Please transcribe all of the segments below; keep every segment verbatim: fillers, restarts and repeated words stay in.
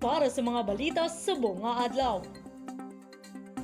Para sa mga balita subong nga adlaw.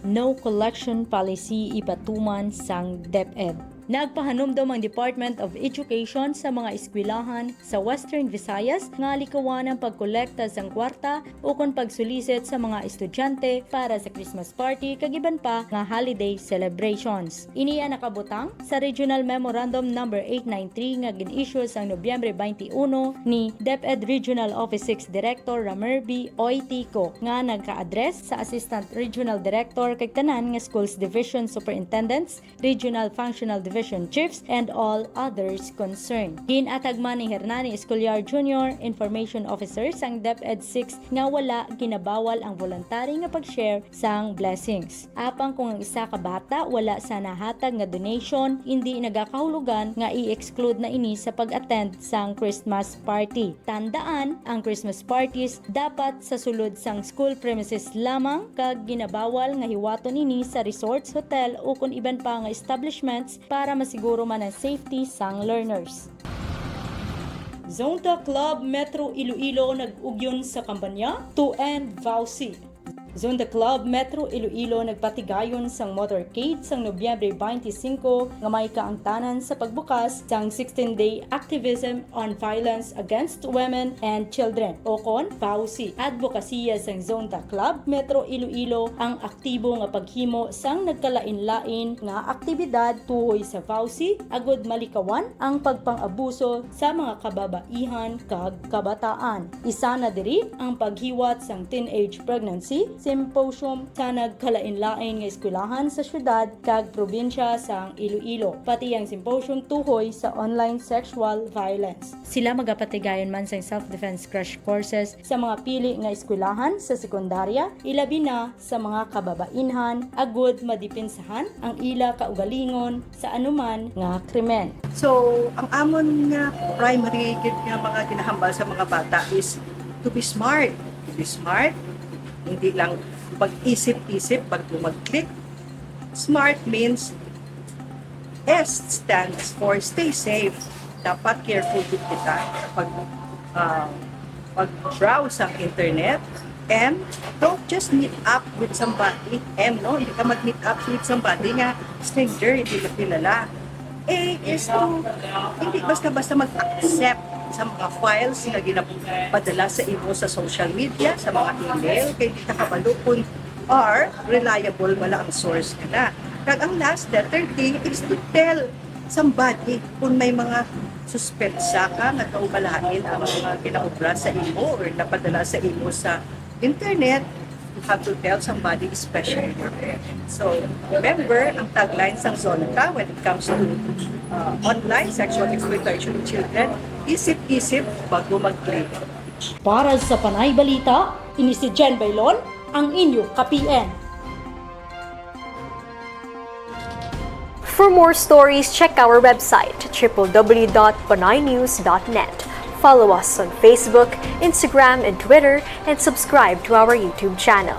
No collection policy ipatuman sang DepEd. Nagpahanumdom ang Department of Education sa mga eskwelahan sa Western Visayas nga likawan ang pagkolekta sang kwarta ukon pag-solicit sa mga estudyante para sa Christmas party kag iban pa nga holiday celebrations. Ini ang nakabutang sa Regional Memorandum Number eight nine three nga gin-issue sang Nobyembre twenty-one ni DepEd Regional Office six Director Ramer B. Oitico nga nagka-address sa Assistant Regional Director kag tanan nga Schools Division Superintendents, Regional Functional Division Chiefs, and all others concerned. Ginatag man ni Hernani Escolar Junior, Information Officer sang DepEd six, nga wala ginabawal ang voluntary nga pag-share sang blessings. Apang kung ang isa ka bata wala sa nahatag nga donation, indi nagakahulugan nga i-exclude na ini sa pag-attend sang Christmas party. Tandaan, ang Christmas parties dapat sa sulod sang school premises lamang kag ginabawal nga hiwaton ini sa resorts, hotel, ukon iban pa nga establishments para masiguro man ang safety sang learners. Zonta Club Metro Iloilo nag-ugyon sa kampanya To End VAWC. Zonta Club Metro Iloilo nagpatigayon sang motorcade sang Nobyembre twenty-five nga may kaangtanan sa pagbukas sang sixteen-day Activism on Violence Against Women and Children, ukon VAWC. Adbokasiya sang Zonta Club Metro Iloilo ang aktibo nga paghimo sang nagkalain-lain nga aktibidad tuhoy sa VAWC agud malikawan ang pagpang-abuso sa mga kababaihan kag kabataan. Isa na diri ang paghiwat sang Teenage Pregnancy Symposium sa nagkalain-lain nga eskwelahan sa syudad kag probinsya sang Iloilo, pati ang symposium tuhoy sa online sexual violence. Sila magapatigayon man sang self-defense crash courses sa mga pili nga eskwelahan sa sekundarya, ilabi na sa mga kababainhan, agud madipinsahan ang ila kaugalingon sa anuman nga krimen. So, ang amon nga primary gid nga mga ginahambal sa mga bata is to be smart. To be smart, hindi lang pag-isip-isip bago mag-click. SMART means S stands for stay safe. Dapat careful gid kita pag, ah, pag-browse ang internet. M, don't just meet up with somebody. M, no? Hindi ka mag-meet up with somebody nga stranger, hindi mo kilala. A is to, hindi basta-basta mag-accept sa mga files nga ginapadala sa imo sa social media, sa mga email, kay di ka kabalo kung are reliable bala ang source nila. Kag ang last, letter T, is to tell somebody kung may mga suspetsa ka nga daw malain ang mga ginaobra sa imo or napadala sa imo sa internet, you have to tell somebody, especially your parents. So, remember, ang tagline sang Zonta when it comes to, uh, online sexual exploitation of children, isip-isip bago mag-click. Para sa Panay Balita, ini si Jen Bailon, ang inyo ka-P N. For more stories, check our website, triple w dot panaynews dot net. Follow us on Facebook, Instagram, and Twitter, and subscribe to our YouTube channel.